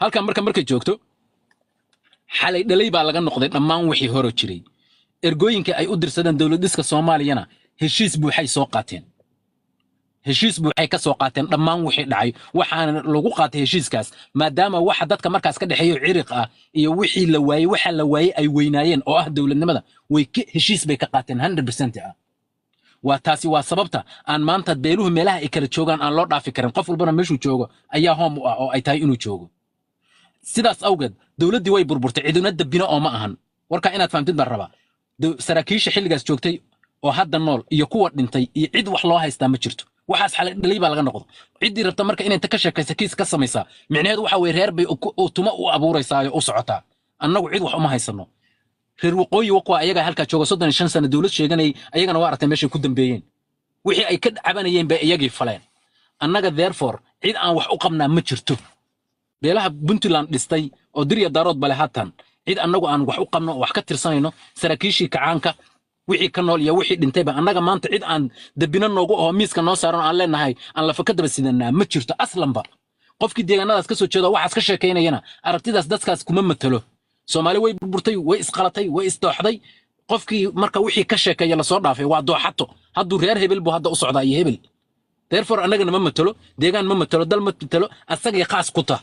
Halkan marka markay joogto, xalay dhalay baa laga noqday dhammaan wixii horo jiray. Ergooyinka ay u dirsadeen dowlad dhiska Soomaaliyana heshiis buuxay soo qaateen, heshiis buuxay ka soo qaateen dhammaan wixii dhacay. Waxaana lagu qaatay heshiiskaas maadaama waxa dadka markaas ka dhexeeyo ciriq ah iyo wixii la waayey, waxa la waayey ay weynaayeen oo ah dowladnimada, way ka heshiis bay ka qaateen 100% ah. Waa taasi waa sababta aan maanta beeluhu meelaha ay kala joogaan aan loo dhaafi karin. Qof walbana meeshuu joogo ayaa home u ah oo ay tahay inuu joogo. Sidaas awgeed dowladdii way burburtay, cidina dabbina oo ma ahan. Warkaa inaad fahamtid baan rabaa. Saraakiisha xilligaas joogtay oo hadda nool iyo kuwa dhintay iyo cid wax loo haystaa ma jirto. Waxaas xalay dhalay baa laga noqdo. Ciddii rabta marka inay inta ka sheekaysa kiis ka samaysaa, micnaheedu waxa weye reer bay tuma u abuuraysaa oo u socotaa. Annagu cid wax uma haysano. Reer waqooyi kuwa ayagaa halkaa jooga 35 sano dowlad sheeganayay, ayagana waa aragtay meeshay ku dambeeyeen. Wixii ay ka cabanayeen bay iyagii faleen. Annaga therefore cid aan wax u qabnaa ma jirto. Beelaha Puntland dhistay oo Dirya Daarood bale haatan cid annagu aan wax u qabno oo wax ka tirsanayno, saraakiishii kacaanka wixii ka nool iyo wixii dhintayba, annaga maanta cid aan dabino noogu aho miiska noo saaran oo aan leenahay aan lafa ka daba sidanaa ma jirto aslanba. Qofkii deegaanadaas ka soo jeeda waxaas ka sheekaynayana aragtidaas dadkaas kuma matalo. Soomaali way burburtay, way isqalatay, way isdooxday. Qofkii marka wixii ka sheekeeya lasoo dhaafay waa dooxato. Hadduu reer hebel buu hadda u socdaa iyo hebel. Therefore annagana ma matalo, deegaan ma matalo, dal ma matalo, asagay khaas ku tah.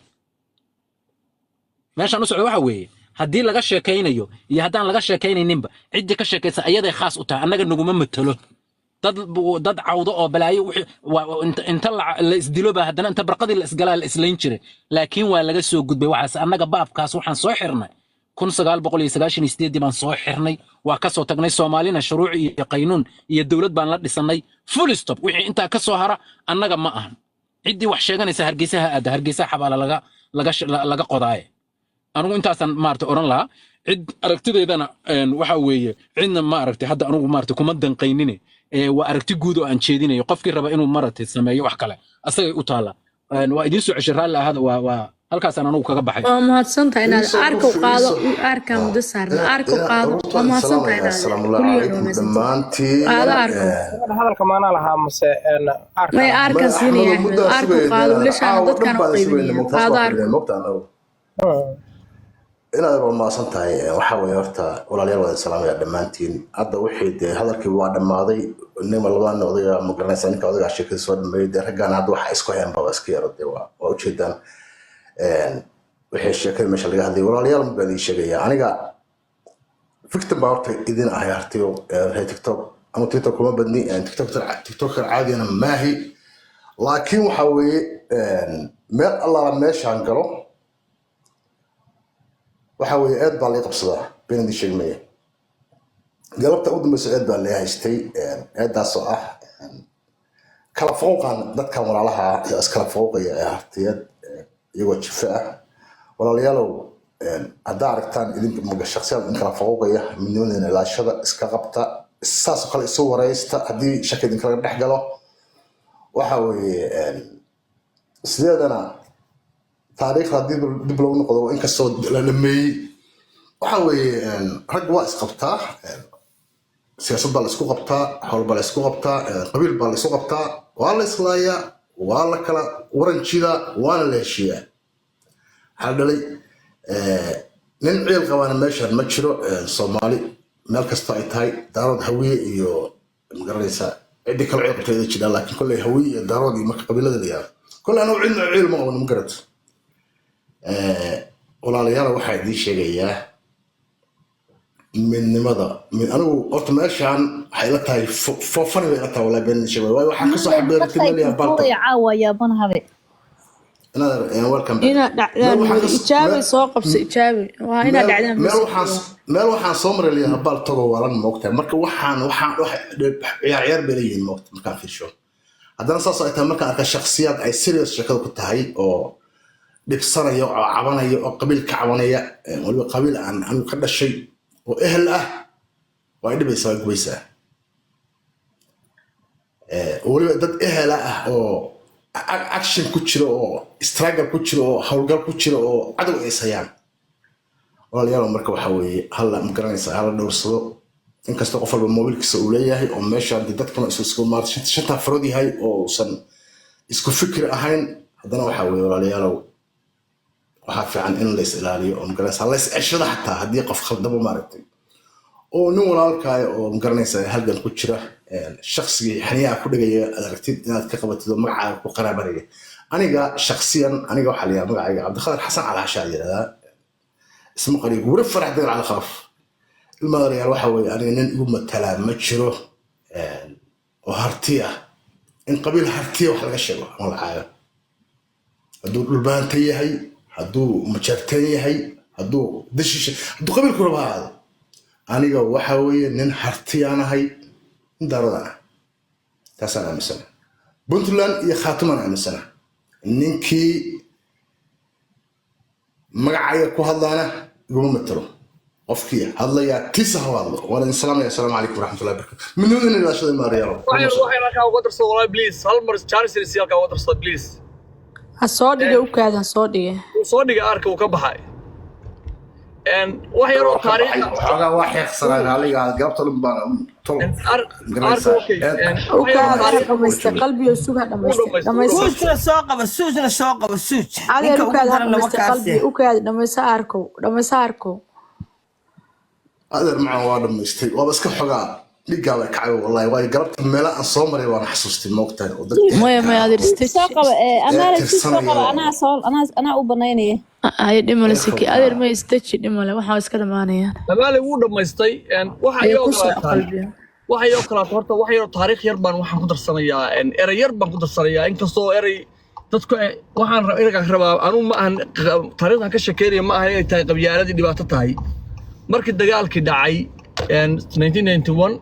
Meeshaan u socda waxa weeye, haddii laga sheekaynayo iyo haddaan laga sheekaynayninba, ciddii ka sheekaysa ayaday khaas u tahay, annaga naguma matalo. Dad cawdo oo balaayo inta la isdilo baa haddana inta barqadii la isgalaa la islayn jiray, laakiin waa laga soo gudbay waxaas. Annaga baabkaas waxaan soo xirnay 1998-dii baan soo xirnay, waa ka soo tagnay. Soomaalina shuruuc iyo qaynuun iyo dowlad baan la dhisannay, full stop. Wixii intaa ka soo hara annaga ma ahan. Ciddii wax sheeganaysa Hargeysa ha aada, Hargeysa xabaala laga qodaaye. Anigu intaasaan maarata odhan lahaa. Cid aragtideydana waxa weeye cidna ma aragtay hadda anigu maarata kuma danqaynine. Waa aragti guud oo aan jeedinayo. Qofkii raba inuu maaragtay sameeyo wax kale asagay u taalla. Waa idiin soo ceshay, raalli ahaada. Waa halkaasaan anigu kaga baxay. Waa mahadsantahay inaad Iisoo arka dhufo, qaado. Iisoo. Arka muddo saarna arka qaado. Horta Waa waan mahadsantahay salaamayaa, inaad asalaamullahi kulligood calaykum waa mahadsantahay. Dhammaantiin. Qaado arko. Hadalka maanaa lahaa mase arka May lahaa? arkan Axmedow, siinaya Axmed muddaa arku sugayna qaado wiilashaana caawa dhan dadkan u baan sugayna qaybinaya mogtaas qaado baa arko. fadhina mogta anagu inaad waa mahadsan tahay. Waxaa weeye horta walaalayaal, waan salaamaya dhammaantiin. Hadda wixii dee hadalkii waa dhammaaday. Nima labada nin odayga ma garanaysaa, ninka odaygaa sheekada soo dhameeyey. Dee raggaan hadda waxa isku hayan baba iska yaro. Dee waa ujeedaan wixii sheekada meesha laga hadlayay. Walaalayaal, ma baan idiin sheegaya, aniga victim baa horta idin ahay hartiyo reer TikTok. Ama TikTok kuma badni, TikToker caadigana maahi, laakiin waxa weeye meel allaala meeshaan galo waxa weeye eed baa lai qabsadaa. Been idin sheegmaya, galabta ugu dambeysa eed baa lai haystay. Eedaas oo ah kala fouqan dadkan walaalaha ah ee iskala fouqaya ee hartiyeed iyagoo jife ah. Walaalayaalow, haddaa aragtaan idinka maga shakhsiyaad in kala fouqaya, midnimadina ilaashada, iska qabta, saas oo kale isu wareysta haddii shaki idinkala dhex galo. Waxa weeye sideedana taariikhda haddii dib loogu noqdo, inkastoo la dhameeyey, waxa weeye rag waa isqabtaa, siyaasad baa la isku qabtaa, xool baa la isku qabtaa, qabiil baa la isku qabtaa, waa la islaayaa, waa la kala waran jidaa, waana la heshiiyaa. Waxaa dhalay nin ciil qabaana meeshan ma jiro. Soomaali meel kasta ay tahay, Daarood, Hawiye iyo magaranaysaa ciddii kale ciil qabta iyada jiraan, laakiin kolley Hawiye iyo Daarood iyo marka qabiilada la yihahdo, kolley anagu cidna ciil ma qabno, ma garato. Walaalayaal, waxaa idiin sheegayaa midnimada. Anigu horta meeshaan waxay ila tahay foofani bay ila tahay, wallahi been idin sheegay, waayo waxaan kasoo xabeertay meel yaha baalta. Caawa yaabanahabe. Another welcome back. Inaad dhacdaan Meel waxaan wada ijaabi soo qabso ijaabi waa inaad dhacdaan. Meel waxaan meel waxaan soo maray layaha baal tago waalan, moogtahay. Marka waxaan wax ciyaar ciyaar bay leeyihiin, moogta. Markaan fiirsho haddana saas ay tahay, markaan arka shakhsiyaad ay serious sheekada ku tahay oo dhibsanaya oo cabanaya oo qabiil ka cabanaya, waliba qabiil aan anigu ka dhashay oo ehel ah, waa dhibaysaa, waa gubaysaa. Weliba dad ehela ah oo action ku jiro oo struggle ku jiro oo howlgal ku jiro oo cadow ay ishayaan. Walaalayaal, marka waxa weeye halla ma garanaysaa, hala dhowrsado. Inkastoo qof walba mobilkiisa uu leeyahay oo meesha dee dadkuna isku maarata shantaa farood yahay oo uusan isku fikir ahayn, haddana waxa weeye walaalayaalow Waxaa fiican in lays ilaaliyo oo, magaranaysaa, lays ceshado xataa haddii qof khaldamo, maaragtay, oo nin walaalkaayo oo, magaranaysaa, halgan ku jira, shaqsigii xaniyaha ku dhigaya aad aragtid inaad ka qabatid oo magacaaga ku qaraabanaya. Aniga shakhsiyan, aniga waxaa la yidhaha magacayga Cabdiqaadir Xasan Calaashaa la yidhahdaa, isma qariyo, weli Farax Degan Cali Khalaf. Ilmaadayaal, waxa weeye aniga nin igu matalaa ma jiro oo Harti ah in qabiil Hartiya wax laga sheego ama la caayo, hadduu Dhulbaanta yahay, hadduu Majarteen yahay, hadduu Dashisha, hadduu qabiilku raba ha ahaado. Aniga waxa weeye nin Hartiyaan ahay, nin Daarodaan ah, taasaan aaminsana. Puntland iyo Khaatumaan aaminsana. Ninkii magacayga ku hadlaana iguma matalo. Qofkii hadlayaa tisa ha hadlo. Waan idin salaamaya. Asalaamu calaykum waraxmatullahi barakatu. Midnimadina ilaashada, maariyaalo. Waxay halkaa uga darsado walaal, please, hal mar Charles si halkaa uga darsado, please. Ha soo dhige, u kaada, ha soo dhige. Uu soo dhigay, arka uu ka baxay. Wax yaroo taariikh. Xoogaa waa xeeqsanaan aliga galabta dhan baan tol. Arka, okay. U kaada, ha dhamaysta qalbiyo, sug, ha dhamaysta, dhamaysta. Suujna soo qaba, suujna soo qaba, suuj. Adeer, ninka u ugu kaada, ha daranna dhamaysta wakaasi. Qalbi, u kaada, dhamaysta arkow, dhamaysta arkow. Adeer macaan, waa dhamaystay, waaba iska xogaa dhiiggaa baa kacay wallahi, waayo galabta meela aan soo maray waan xasuustay, moogtahay, oo dadka Maya, maya, adeer. Soo Stage. qaba amaale si soo qaba. tirsanaya. Anaa soo anaa u banaynaya. Haye, dhimale siki adeer, may istaji, dhimale waxaa iska dhamaanayaan. Amaale wuu dhamaystay. Waxa Ee iyoo ku soco. kalaata Qalbiyo. Waxa iyoo kalaata horta wax yaroo taariikh yar baan waxaan ku darsanayaa, erey yar baan ku darsanayaa, inkastoo erey dadku waxaan ereygaan rabaa anuu ma ahan taariikhdan ka shekeynaya, ma ahan inay tahay qabyaaladii dhibaato tahay. Markii dagaalkii dhacay 1991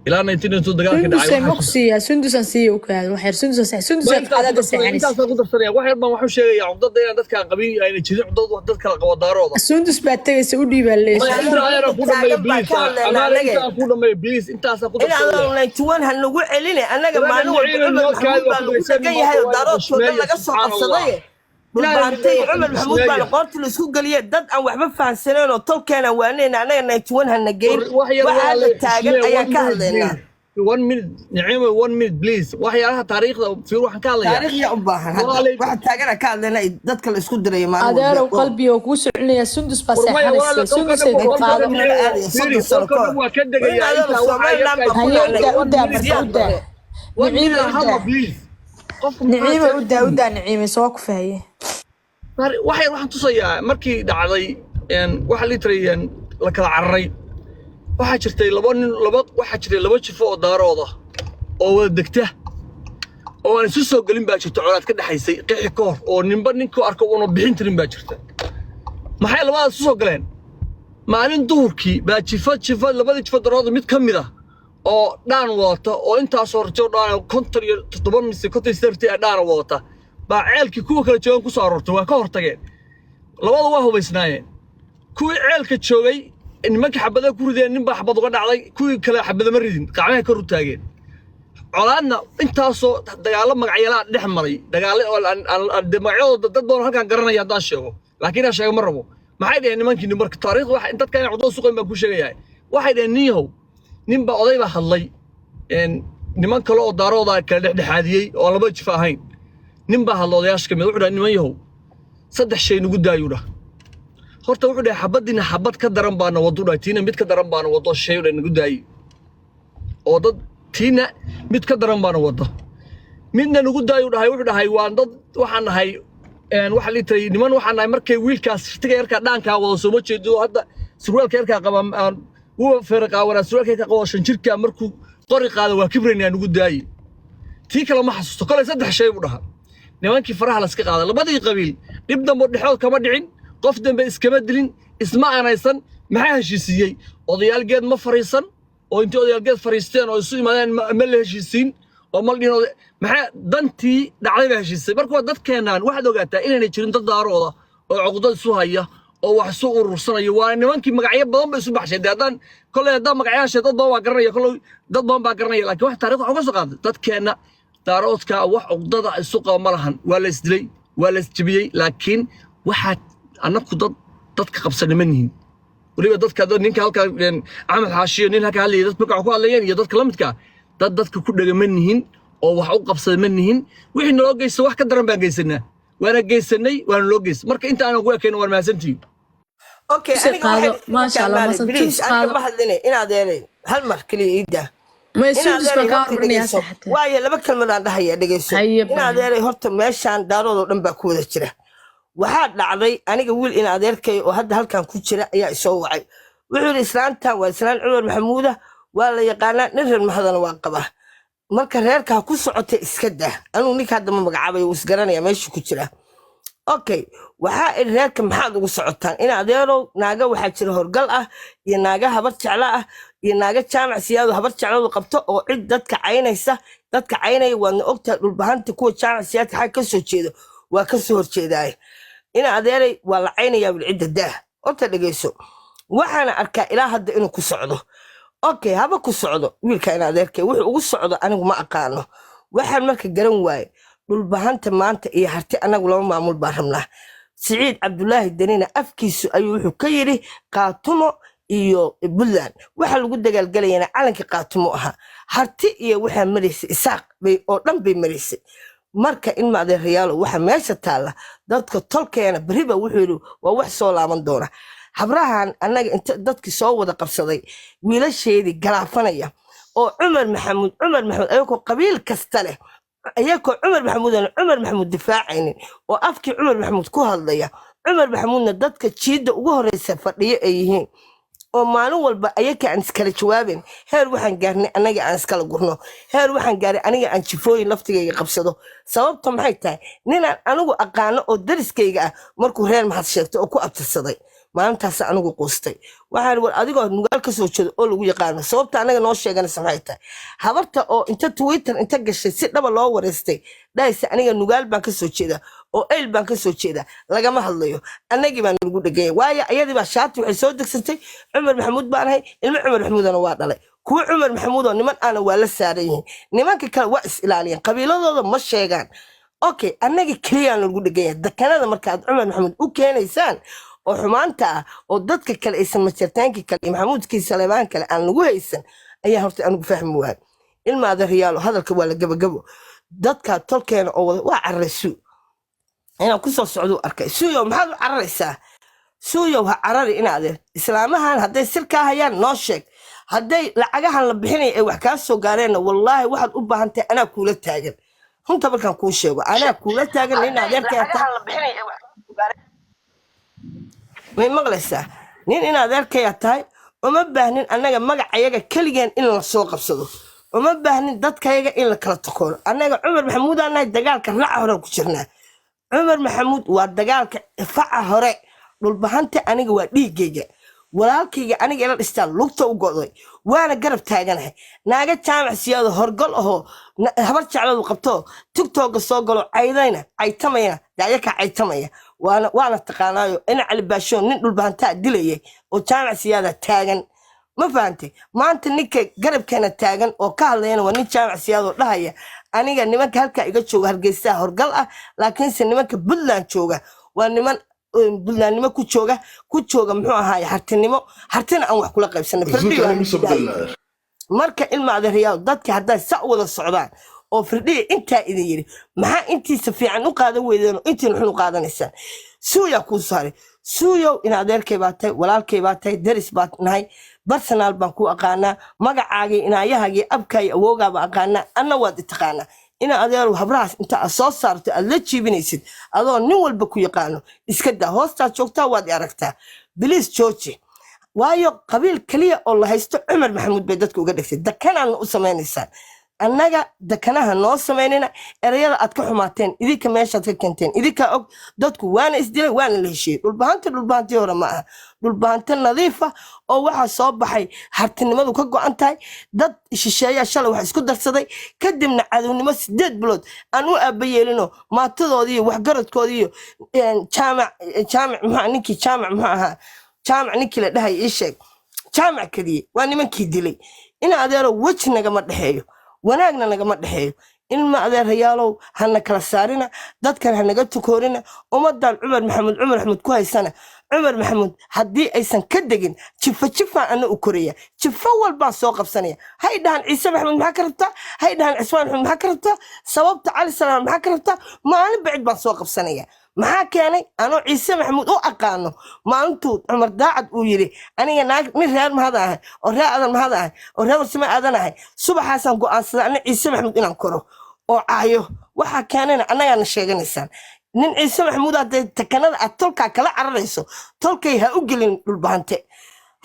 ilaa 1992 dagaalkii dhacay Sundusay ma waxaa ku siiyaa? Sundusan siiya, u kaada wax yar, sundusan sundusan cadaada seexanaysa. Intaasaan ku darsanaya. Wax yar baan waxu sheegaya cugdada inaan dadkaan qabin ayna jirin cugdad wax dad kala qabo Daarooda. Sundus baa tegaysa, u dhiibaa leeysa. Intaa ayaan ku dhameeyo, Taagan baan please. ka hadlaynaa Amaale annaga. intaan ku dhameeyo, please, intaasaan ku In darsanaya. adoon 91 ha nagu celine annaga. Walaal, Maalin walba Naciima Cumar noo Maxamuud kaadi baa waa lagu ku dhegeysan dhagan yahay oo maanta waa Daaroodkoo dhan xushmeeya laga soo subxaan Allah. qabsaday. Dhulbaantay Ilaahay Cumar Maxamuud baa xushmeeya. qoorta la isku geliyay, dad aan waxba fahansaneen oo tolkeena waanayna annaga 91 hana geyn. Wax yar waxa hadda walaal taagan xushmeeya, ayaan one ka minute hadlaynaa. please, one minute Naciima, one minute please. Waxyaalaha taariikhda fiir waxaan ka hadlayaa. Taariikh yaa u baahan hadda? Walaalay. Waxa taagana ka hadlaynaa dadka la isku dirayo maalin Adeerow, walba. qalbiyo kuu soconayaa, Sundus baa War maya walaal, seexanaysa. qolka Sundusay dhan ku qolka qaado. dhan Naga aadaya fiiri 30 sano qolka ka dhan hor. waa ka In degayaa adeero intaa waxaa Somaliland yarkaa baa ku Haye, nacnay. udaa, udaa one marka minute udaa. One Niciima minute hadla udaa. please. Qofku maxaa Niciima udaa, sheegay? Udaa Niciime, soo ku fahaye. Waxay waxaan tusayaa markii dhacday waxa la tiray la kala cararay, waxaa jirtay laba nin laba waxaa jiray laba jifo oo Daarooda oo wada degta oo aan isu soo gelin baa jirta. Colaad ka dhexaysay qixi ka hor oo ninba ninkuu arko uuna bixin tirin baa jirta. Maxay labadaas isu soo galeen? Maalin duhurkii baa jifo labadii jifo Daarooda mid ka mid ah oo dhaan wadata oo intaasoo rajo dhaan 57 mise 58 ee dhaana wadata baa ceelkii kuwa kala joogan ku soo aroortay. Waa ka hortageen, labada waa hubaysnaayeen. Kuwii ceelka joogay nimanka xabada ku rideen, nin baa xabad uga dhacday, kuwii kale xabada ma ridin, qacmaha ka rutaageen. Colaadna intaasoo dagaallo magacyalaa dhex maray, dagaallo oo dee magacyadooda dad badan halkaan garanaya haddaan sheego, laakiin inaan sheego ma rabo. Maxay dhaheen nimankii marka? Taariikhda waxa dadka inay cudurada suqayn baan kuu sheegayaa. Waxay dhaheen nin yahow, nin baa oday baa hadlay, niman kale oo Daarooda kala dhexdhexaadiyey oo aan laba jif ahayn. Nin baa hadla odayaasha ka mid, wuxuu dhahay: "Niman yahow, saddex shay nagu daayuu dhah horta." Wuxuu dhahay: "Xabadiina xabad ka daran baana wadu dhahay, tiina mid ka daran baana wado shay dhahay nagu daayi oo dad tiina mid ka daran baana wada midna nagu daayu dhahay." Wuxuu dhahay: "Waan dad waxaan nahay waxa la tiray niman waxaan nahay markay wiilkaas shirtiga yarkaa dhaankaa wado soo ma jeedo hadda surwaalka yarkaa qaba aan wuba feere qaawanaa surwaalka yarkaa qaba shan jirka markuu qori qaado waa kibraynaa nagu daayi." Tii kale ma xasuusto kolay. Saddex shay buu dhahaa. Nimankii faraha la iska qaaday, labadii qabiil dhib dambe dhexdood kama dhicin, qof dambe iskama dilin, isma aanaysan. Maxaa heshiisiiyey? Odayaal geed ma fariisan oo intii odayaal geed fariisteen oo isu imaadeen ma la heshiisiin oo ma la dhihin maxaa dantii dhacday baa heshiisay. Marka waa dadkeenaan waxaad ogaataa inaanay jirin dad Daarooda oo cuqdad isu haya oo wax isu urursanaya. Waa nimankii magacyo badan ba isu baxshay. Dee haddaan kolley haddaan magacyaasha dad badan waa garanaya, kolley dad badan baa garanaya, laakiin wax taariikhda waxaa uga soo qaaday dadkeenna Daaroodka wax cuqdada isu qaba ma lahan. Waa la isdilay, waa la isjebiyey, laakiin waxaa annaku dad dadka qabsanay ma nihin. Weliba dadka ninka halka Axmed Xaashiyo nin halka hadlayay dad marka wax ku hadlayeen iyo dadka la midka ah, dad dadka ku dhega ma nihin oo wax u qabsada ma nihin. Wixii naloo geysta wax ka daran baan geysanaa. Waana geysanay, waana loo geystay. Marka inta aanan ku ekayno, waan mahadsantihiin. Okay, Tusi aniga qaado. waxay Maasha Allah, maale masan please tuus aniga qaado. ma hadline inaad eelay hal mar kaliya ii daa. Ma inaad suudis baan eelay kaa horta hormarinayaa dhegeyso. saxate. Waayo, laba kelmad aan dhahaya, dhegeyso. Haye. Inaad Bye. eelay horta meeshaan daaroodoo dhan baa ku wada jira. Waxaa dhacday aniga wiil in adeerkay oo hadda halkan ku jira ayaa isoo wacay. Wuxuu yidhi, islaantan waa islaan Cumar Maxamuuda, waa la yaqaanaa, nin reer Mahadana waa qabaa, marka reerka ha ku socotay iska daa. Anugu ninka hadda ma magacaabay, wuu isgaranaya meeshu ku jira. Okay, waxaa idhi, reerka maxaad ugu socotaan? In adeerow, naaga waxaa jira horgal ah iyo naaga habar jecla ah iyo naaga Jaamac Siyaado habar jecladu qabto oo cid dadka caynaysa, dadka caynaya waadna ogtahay. Dhulbahanta kuwa Jaamac Siyaadka xag ka soo jeedo waa ka soo horjeedaay. In adeeray, waa la caynayaa wil cidda daah. Horta dhegeyso, waxaana arkaa ilaa hadda inuu ku socdo. Okay, haba ku socdo wiilka in adeerkay, wuxuu ugu socdo anigu ma aqaano. Waxaan marka garan waaye, Dhulbahanta maanta iyo Harti annagu laba maamul baan rabnaa. Siciid Cabdulaahi Danina afkiisu ayuu wuxuu ka yidhi Qaatumo iyo Puntland waxa lagu dagaalgelayana calanka Qaatumo ahaa. Harti iyo waxaa maraysay Isaaq bay oo dhan bay maraysay. Marka in maadeerayaalo, waxa meesha taalla dadka tolkeena beriba wuxuu yidhi waa wax soo laaban doona. Habrahan annaga inta dadkii soo wada qabsaday wiilasheedii galaafanaya oo Cumar Maxamuud, Cumar Maxamuud, ayagoo qabiil kasta leh, ayagoo Cumar Maxamuud aan Cumar Maxamuud difaacaynin oo afkii Cumar Maxamuud ku hadlaya, Cumar Maxamuudna dadka jiidda ugu horeysa fadhiyo ay yihiin, oo maalin walba ayaka aan iskala jawaabin. Heer waxaan gaarnay annaga aan iskala gurno. Heer waxaan gaaray aniga aan jifooyin laftigayga qabsado. Sababta maxay tahay? Ninaan anigu aqaano oo dariskayga ah markuu reer Mahad sheegtay oo ku abtirsaday, maalintaas anigu quustay. Waxaan war adigoo Nugaal kasoo jeedo oo lagu yaqaano, sababta anaga noo sheeganaysa maxay tahay? Habarta oo inta Twitter inta gashay si dhaba loo wareystay dhahaysa, aniga Nugaal baan kasoo jeeda oo Eyl baan kasoo jeeda, lagama hadlayo. Annagii baa nagu dheganya, waayo ayadii baa shaati waxay soo degsatay Cumar Maxamuud baan ahay, ilmo Cumar Maxamuudana waa dhalay. Kuwa Cumar Maxamuud oo niman aana waa la saaran yihiin. Nimanka kale waa is ilaaliyaan, qabiiladooda ma sheegaan. Okay, annaga keliyaan lagu dheganya dekanada. Markaad Cumar Maxamuud u keenaysaan oo xumaanta ah oo dadka kale aysan majartaankii kale iyo Maxamuudkii Saleebaan kale aan lagu haysan ayaa horta anigu fahmi waay. Ilma adeeryaalo, hadalka waa la gabagabo. Dadka tolkeena oo wada waa cararay suu inaan kusoo socdo arkay. Suuyow, maxaad u cararaysaa? Suuyow, ha carari. In adeer, islaamahan hadday sir kaa hayaan noo sheeg. Hadday lacagahan la bixinaya ay wax kaa soo gaareenna, wallaahi waxaad u baahan tahay anaa kuula taagan. Runta markaan kuu sheego, anaa kuula taagan. Nin adeerkay taa may maqlaysaa? Nin in adeerkaya tahay uma baahnin. Annaga magacayaga keligeen in la soo qabsado uma baahnin, dadkayaga in la kala takooro. Annaga Cumar Maxamuud aan nahay, dagaalka raaca hore ku jirnaa. Cumar Maxamuud waa dagaalka faca hore. Dhulbahanta aniga waa dhiiggayga, walaalkayga aniga ila dhistaa lugta u go'day, waana garab taaganahay. Naaga Jaamac Siyaado horgol ahoo habar jecladu qabto TikToka soo galo caydayna caytamayna dacyakaa caytamaya, waana taqaanaayo. Ina Cali Baashoon nin dhulbahantaa dilayay oo Jaamac Siyaada taagan, ma fahantay? Maanta ninka garabkeena taagan oo ka hadlayana waa nin Jaamac Siyaadoo dhahaya, aniga nimanka halkaa iga jooga Hargeysaha horgal ah, laakiinse nimanka Puntland jooga waa niman Puntlandnimo ku jooga, ku jooga muxuu ahaaye hartinimo, hartina aan wax kula qaybsanay. Rasuulka Firdhiyo anigu soo bedelnaa. Marka ilma adeerayaal, dadka hadday sa u wada socdaan oo Firdhiya intaa idin yidhi, maxaa intiisa fiican u qaadan weydeen oo intiina xun u qaadanaysaan? Suuyaa kuu saaray. Suuyow, in adeerkay baa tahay, walaalkay baa tahay, deris baa nahay, barsenaal baan ku aqaanaa, magacaagii inaayahaagii abkaay awoogaaba aqaanaa, anna waad i taqaanaa. Ina adeerow, habrahaas inta aad soo saarto aad la jiibinaysid adoo nin walba ku yaqaano, iska daa. Hoostaad joogtaa waad i aragtaa. Biliis jooji, waayo qabiil keliya oo la haysto Cumar Maxamuud bay dadka uga dhigtay. Dakanaadna u samaynaysaan. Annaga dakanaha noo samaynayna. Erayada aad ka xumaateen idinka meeshaad ka keenteen idinkaa og. Dadku waana isdilay, waana la heshiiyey. Dhulbahanta dhulbahantii hore ma aha, dhulbahante nadiifa oo waxaa soo baxay hartinimadu ka go'an tahay. Dad shisheeyaa shalay wax isku darsaday, kadibna cadownimo 8 bilood aan u aaba yeelino maatadoodii iyo waxgaradkoodii iyo Jaamac, Jaamac muxuu ninkii, Jaamac muxuu ahaa, Jaamac ninkii la dhahay ii sheeg, Jaamac Kadiye, waa nimankii dilay. In adeero, weji nagama dhexeeyo, wanaagna nagama dhexeeyo. Ilma adeerayaalow, hana kala saarina, dadkan hanaga tukoorina. Ummadan Cumar Maxamuud, Cumar Axmed ku haysana. Cumar Maxamuud haddii aysan ka degin, jifa jifaan ana u koraya, jifo walbaan soo qabsanaya. Hay dhahan Ciise Maxamuud maxaa ka rabtaa, hay dhahan Cismaan Maxamuud maxaa ka rabtaa, sababta Cali Salaam maxaa ka rabtaa, maalin bacid baan soo qabsanaya. Maxaa keenay anoo Ciise Maxamuud u aqaano maalintuu Cumar Daacad uu yidhi aniga naag nin reer mahada ahay oo reer Aadan mahada ahay oo reer Warsame Aadan ahay, subaxaasaan go'aansaday ana Ciise Maxamuud inaan koro oo caayo. Waxaa keenayna annagaana sheeganaysaan nin Ciise Maxamuud. Hadday takanada aad tolkaa kala cararayso, tolkay ha u gelin Dhulbahante.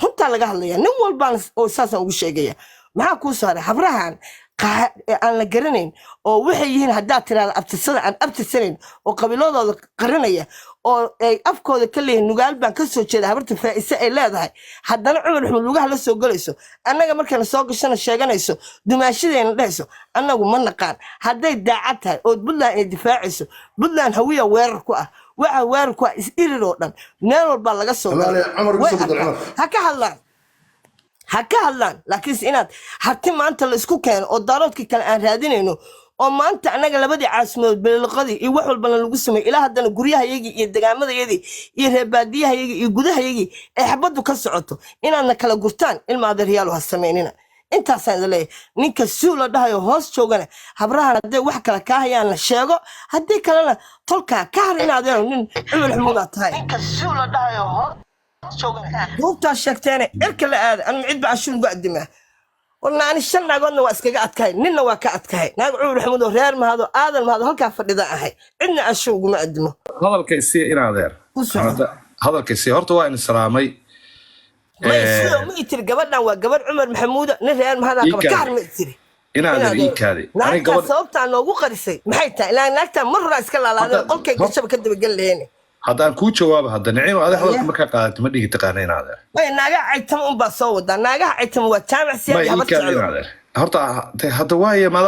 Runtaa laga hadlaya, nin walbaan oo saasaan ugu sheegaya. Maxaa kuu saaray habrahan aan la garanayn oo waxay yihiin haddaad tiraahdo abtirsada aan abtirsanayn oo qabiiladooda qarinaya oo ay afkooda ka leeyihin Nugaal baan ka soo jeeda, habarta Faa'ise ay leedahay, haddana Cumar Maxamuud lugaha la soo gelayso, annaga markayna soo gashana sheeganayso, dumaashadeena dhehayso annagu ma naqaan. Hadday daacad tahay oo Puntland ay difaacayso, Puntland Hawiya weerar ku ah, waxa weerar ku ah is irir oo dhan, meel walbaa laga soo galay. Amaale, Cumar Way igu soo bedel. arkaan. Cumar. Ha ka hadlaan, ha ka hadlaan. Laakiinse inaad harti maanta la isku keeno oo Daaroodkii kale aan raadinayno oo maanta annaga labadii caasimadood beleloqadii iyo wax walbana lagu sameeyey, ilaa haddana guryahayagii iyo degaamadayadii iyo reerbaadiyahayagii iyo gudahayagii ay xabaddu ka socoto, inaadna kala gurtaan, ilma adeeryaal ha samaynina. Intaasaan idin leeyahay. Ninka suu la dhahayo hoos joogana, habrahan hadday wax kale kaa hayaan la sheego, haddii kalena tolkaa ka har. In adeero nin Cumar Maxamuud aad tahay, ninka suu la dhahayo hoos duubtaa sheegteene cirka la aada. Anu cid ba cashuur ugu adimaa warna ani shan naagoodna waa iskaga adkahay, ninna waa ka adkahay. Naag Cumar Maxamuud oo reer Mahado, Aadan Mahado halkaa fadhida ahay, cidna cashuur uguma adimo. Hadalka isii, in adeer. Ku soco. Hadalka isii horta, waa in salaamay. May sidoo ma itiri gabadhan waa gabadh Cumar Maxamuuda, nin reer Mahadaa Ii qaba ka kaadi. har ma itiri. In adeer, ii kaadi aniga. Naagtaa Gabadh sababtaa noogu qarisay maxay tahay? Ilaa naagtaa mar horaa iska laalaadeen, qolkay gashaba ka dabagel leheen. Haddaan kuu jawaabo hadda, Nicimo, adi hadalka markaa qaadatay ma dhihi taqaana, in adeer. May, naagaha caytama unbaa soo wadaa. Naagaha caytama waa Jaamac Ma Siyaadi ii habar kaadi, in jeclo. adeer, horta hadda waaye maada.